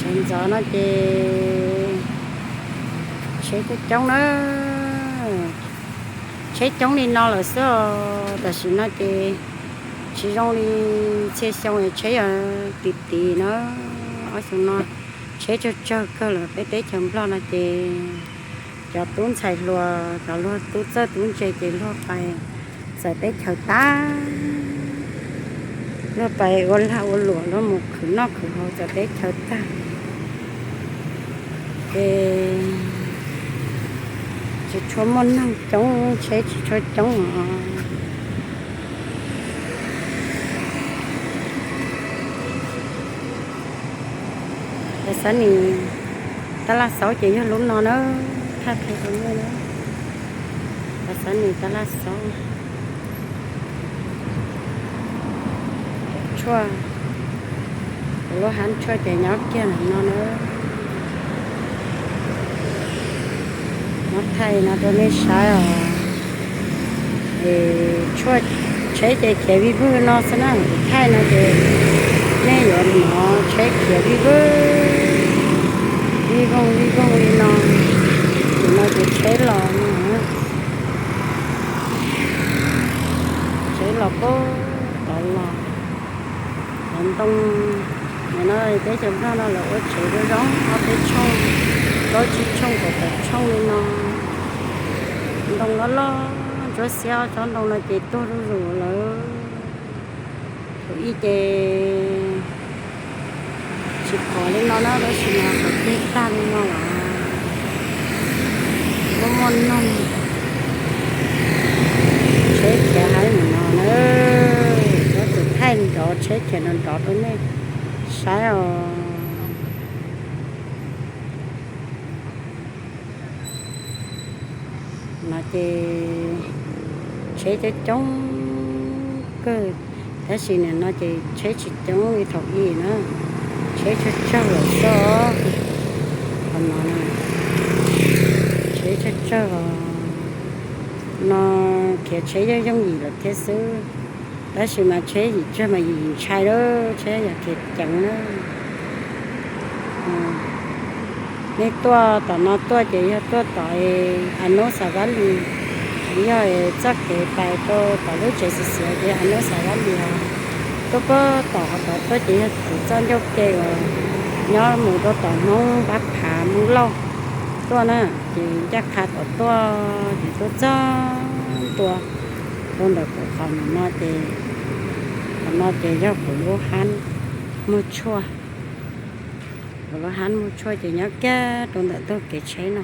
Ntxov no ces tsheb coob coob na, tsheb coob li no lawm xwb os. Tam sim no ces tsis zoo li txhia xyoo es tsheb yog tis tis na. Ob xyoo no tsheb tsawg tsawg kawg lawm. Peb teb chaws Nplog no ces cov tub ntxhais hluas, cov luag tub txawj tub ntse ces luag pais txawv teb chaws tag, luag pais ua lag ua luam, luag mus khwv noj khwv haus txawv teb chaws tag. Ces tsis tshua muaj neeg coob, tsheb tsis tshua coob os. Pas xav nis tab laj xauv ces yog lub no na, thaj qhia rau nej na. Pas xav nis tab laj xauv, tshuaj, kuv lub hab tshuaj ces nyob kiag ntawm no na. Muab thaij no rau nej saib os. Es tshuaj tsheb ces khiav vij vwg no xwb na, kuv thaij no ces nej yuav hnov tsheb khiav vij vwg, vij voog vij voog li no. Tus no ces tsheb los no, tsheb los puag tod los. Cov ntoo, nim no teb chaws Nplog no lawv ua tsev zoo zoo, ob peb tshooj, plaub tsib tshooj, kaum tawm tshooj li no. Ntoo loj loj ntsuab xiab, tsob ntoo no ces tuag zuj zus lawm. Thaum ub ces tsis pom li no na, tab sis mas qhov twg tag li no los muaj muaj neeg. Tsheb khiav heev no na, muab tus thaij nrov tsheb khiav nrov nrov rau nej saib os. No ces tsheb coob coob kawg, tab sis nim no ces tsheb tsis coob li thaum ub na, tsheb tsawg tsawg lawm xwb. Qhov no tsheb tsawg tsawg os. No khiav tsheb yooj yooj yim lawm thiab xwb, tab sis mas tsheb yim tsawg mas yim ntshai lawm, tsheb yog khiav ceev na. Nej tuaj tom no tuaj ces yog tuaj tom Anub Xav Vab Lis, yog txoj kev pais rau tom lub tsev xiav xiav ces Anub Xav Vab Lis os. Tuaj puag tom qhov tod tuaj ces yog tus txoj ncauj ke uas nyob mus rau tom Hmoob Pab Phav Hmoob Lauj tuaj na, ces ncaj qha tom tuaj ces tuaj txog ntua rau ntawm kuv qhov no ces, qhov no ces yog kuv lub hab muag tshuaj. Kuv lub hab muag tshuaj ces nyob kiag rau ntawm ntug kev tsheb no.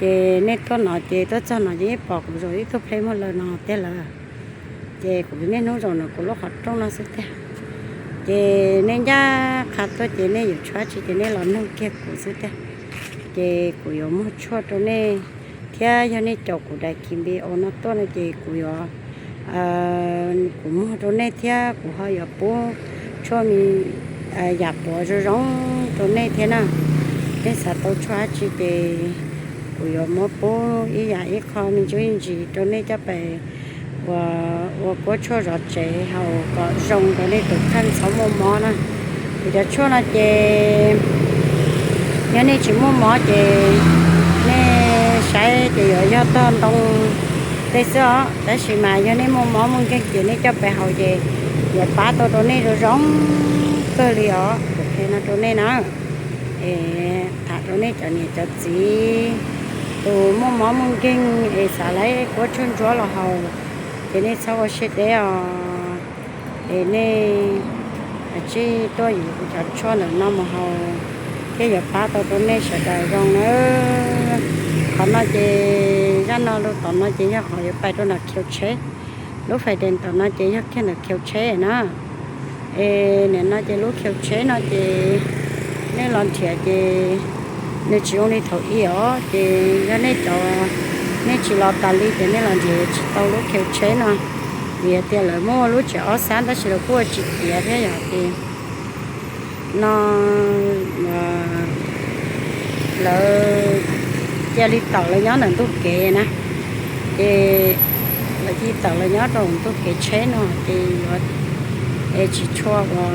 Ces nej tuaj no ces tuaj txog no ces yeej pom kuv zaum ib tug plhe muag lawm no tiag lawm. Ces kuv niaj hnub zaum ntawm kuv lub qhov rooj no xwb tiag. Ces nej ncaj qha tuaj ces nej yuav tshuaj tsi ces nej los nug kiag kuv xwb tiag. Ces kuv yuav muag tshuaj rau nej, thiab yog nej caum kuv daim kis npis no tuaj no ces kuv yuav, kuv muag rau nej thiab kuv ho yuav pub tshuaj me yam puav zoo zoo rau nej thiab na. Nej xav tau tshuaj dab tsi ces kuv yuav muab pub ib yam ib qho me ntsis ntsis rau nej coj pais ua, ua kuab tshuaj zov tsev haus kom zoo rau nej tus kheej txhob muaj mob na. Vim cov tshuaj no ces yog nej tsis muaj mob ces nej saib ces yuav yog tog ntoo tej xwb os, tab sis mas yog nej muaj mob muaj nkeeg ces nej coj pais haus ces yuav pab tau rau nej zoo zoo kawg li os. Kuv qhia no rau nej na, es tham rau nej cov niam cov txiv, tus muaj mob muaj nkeeg es xav laib kuab tshuaj ntsuab los haus ces nej txhob ua siab deb os. Es nej tsij tuaj yuav kuv cov tshuaj ntawm no mus haus thiab yuav pab tau rau nej sawv daws zoo na. Qhov no ces, zaj no lus tom no ces yog qhov yuav pais rau ntawm khiv tsheb. Lub fais dees tom no ces yog kiag ntawm khiv tsheb na. Es nim no ces lub khiv tsheb no ces nej los nrhiav ces nws tsis zoo li thaum ub os, ces yog nej cov, nej tsis los tas li ces nej los nrhiav tsis tau lub khiv tsheb no. Vim tias lawv muaj lub tsev ob xab tab sis lawv kuj ua tsis tiav thiab yom, ces no lawv cia li tawm los nyob ntawm ntug kev na, ces lawv cia li tawm los nyob rau ntug kev tsheb no ces yuav, es tsis tshua ua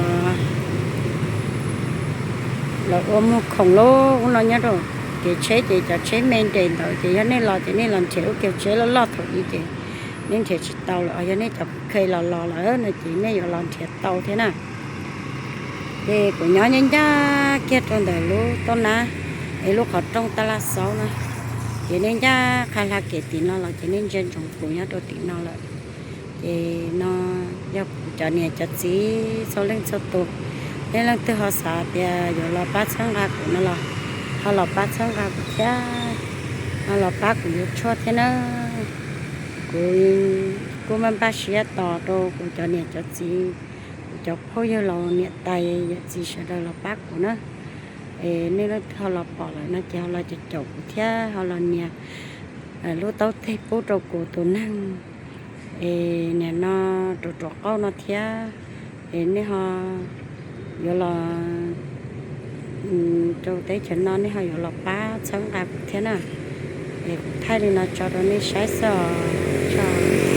Lawv ua muag khoom lub ub no nyob rau kev tsheb ces cov tsheb me nres ntawd ces yog nej los ces nej los nrhiav lub kiag tsheb loj loj thaum ub ces nej nrhiav tsis tau lawm, yog nej cov kheej los los lawm no ces nej yuav los nrhiav tau thiab na. Ces kuv nyob ncaj ncaj kiag rau ntawm lub toj nab es lub qhov rooj taj laj xaub na, ces nej ncaj qha hla kev tim no los ces nej ntsia ntsoov kuv nyob rau tim no lawm. Ces no yog kuv cov niam cov txiv txhua leej txhua tus, nej leej twg ho xav tias yuav los pab txhawb nqa kuv no los ho los pab txhawb nqa kuv thiab, ho los pab kuv yuav tshuaj thiab na. Kuv kuj npaj npaj siab tos rau kuv cov niam cov txiv, kuv cov phooj ywg los niam tais yawm txiv sawv daws los pab kuv na. Es nej leej twg ho los pom lawm no ces ho los caum caum kuv thiab ho los nias lub taub teg pub rau kuv tus neeg es nim no ruam ruam qauj no thiab. Es nej ho yuav los rau teb chaws no nej ho yuav los pab txhawb nqa kuv thiab na. Es kuv thaij li no tso rau nej saib xwb os.